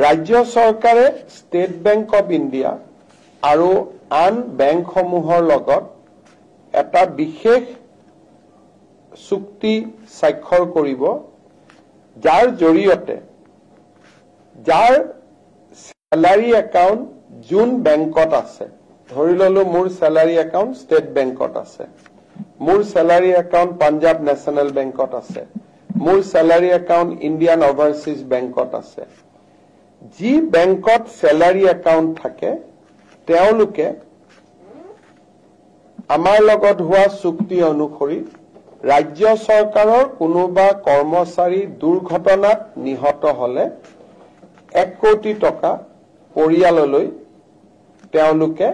ৰাজ্য চৰকাৰে state bank of India আৰু আন বেংকসমূহৰ লগত এটা বিশেষ চুক্তি স্বাক্ষৰ কৰিব, যাৰ জৰিয়তে যাৰ চেলাৰী একাউণ্ট যোন বেংকত আছে, ধৰি ললো মোৰ চেলাৰী একাউণ্ট ষ্টেট বেংকত আছে, মোৰ চেলাৰী একাউণ্ট পাঞ্জাৱ নেশ্যনেল বেংকত আছে, মোৰ চেলাৰী একাউণ্ট ইণ্ডিয়ান অভাৰচিজ বেংকত আছে, যি বেংকত চেলাৰী একাউণ্ট থাকে তেওঁলোকে আমাৰ লগত হোৱা চুক্তি অনুসৰি ৰাজ্য চৰকাৰৰ কোনোবা কৰ্মচাৰী দুৰ্ঘটনাত নিহত হলে 1 কোটি টকা পৰিয়াললৈ তেওঁলোকে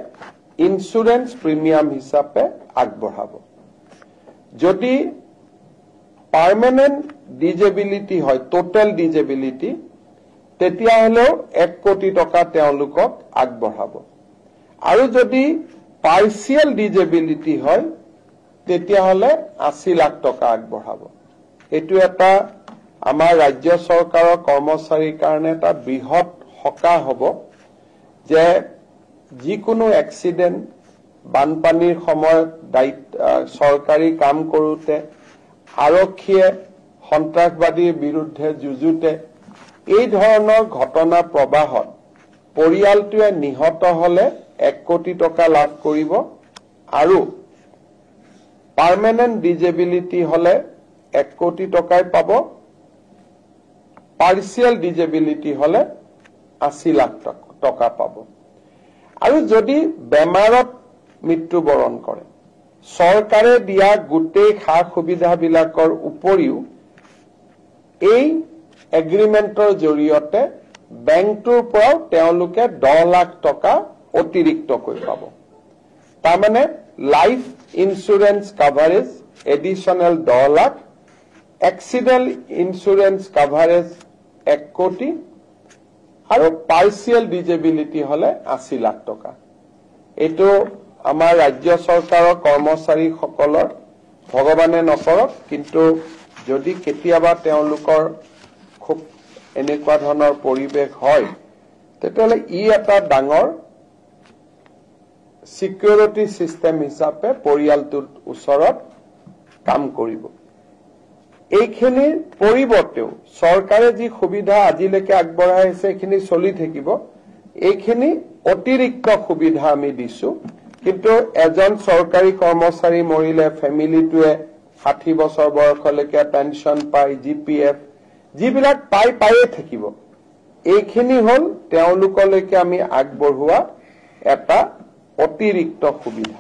ইঞ্চুৰেঞ্চ প্ৰিমিয়াম হিচাপে আগবঢ়াব। যদি পাৰ্মানেণ্ট ডিজেবিলিটি হয়, টোটেল ডিজেবিলিটি, তেতিয়াহ'লেও 1 কোটি টকা তেওঁলোকক আগবঢ়াব আৰু যদি পাৰ্চিয়েল ডিজেবিলিটি হয়, তেতিয়াহ'লে 80 লাখ টকা আগবঢ়াব। এইটো এটা আমাৰ ৰাজ্য চৰকাৰৰ কৰ্মচাৰীৰ কাৰণে এটা বৃহৎ সকাহ হ'ব যে যিকোনো এক্সিডেণ্ট, বানপানীৰ সময়ত দায়িত্ব চৰকাৰী কাম কৰোঁতে, আৰক্ষীয়ে সন্ত্ৰাসবাদীৰ বিৰুদ্ধে যুঁজোতে, এই ধৰণৰ ঘটনা প্ৰবাহত পৰিয়ালটোৱে নিহত হলে 1 কোটি টকা লাভ কৰিব আৰু পাৰ্মানেণ্ট ডিজেবিলিটি হলে 1 কোটি টকাই পাব, পাৰ্চিয়েল ডিজেবিলিটি হলে 80 লাখ টকা পাব। আৰু যদি বেমাৰত মৃত্যুবৰণ কৰে, চৰকাৰে দিয়া গোটেই সা সুবিধাবিলাকৰ উপৰিও এই এগ্ৰিমেণ্টৰ জৰিয়তে বেংকটোৰ পৰাও তেওঁলোকে 10 লাখ টকা অতিৰিক্তকৈ পাব। তাৰমানে life insurance coverage additional 10 lakh, accident insurance coverage 1 কোটি আৰু পাৰ্চিয়েল ডিজেবিলিটি হলে 80 লাখ টকা। এইটো আমাৰ ৰাজ্য চৰকাৰৰ কৰ্মচাৰীসকলৰ, ভগৱানে নকৰক, কিন্তু যদি কেতিয়াবা তেওঁলোকৰ খুব এনেকুৱা ধৰণৰ পৰিৱেশ হয়, তেতিয়াহ'লে ই এটা ডাঙৰ চিকিউৰিটি চিষ্টেম হিচাপে পৰিয়ালটোৰ ওচৰত কাম কৰিব। এইখিনিৰ পৰিৱৰ্তেও চৰকাৰে যি সুবিধা আজিলৈকে আগবঢ়াই আছে, এইখিনি চলি থাকিব। এইখিনি অতিৰিক্ত সুবিধা আমি দিছো। কিন্তু এজন চৰকাৰী কৰ্মচাৰী মৰিলে ফেমিলিটোৱে 60 বছৰ বয়সলৈকে পেঞ্চন পায়, জিপিএফ যিবিলাক পাই পায়ে থাকিব। এইখিনি হ'ল তেওঁলোকলৈকে আমি আগবঢ়োৱা এটা অতিৰিক্ত সুবিধা।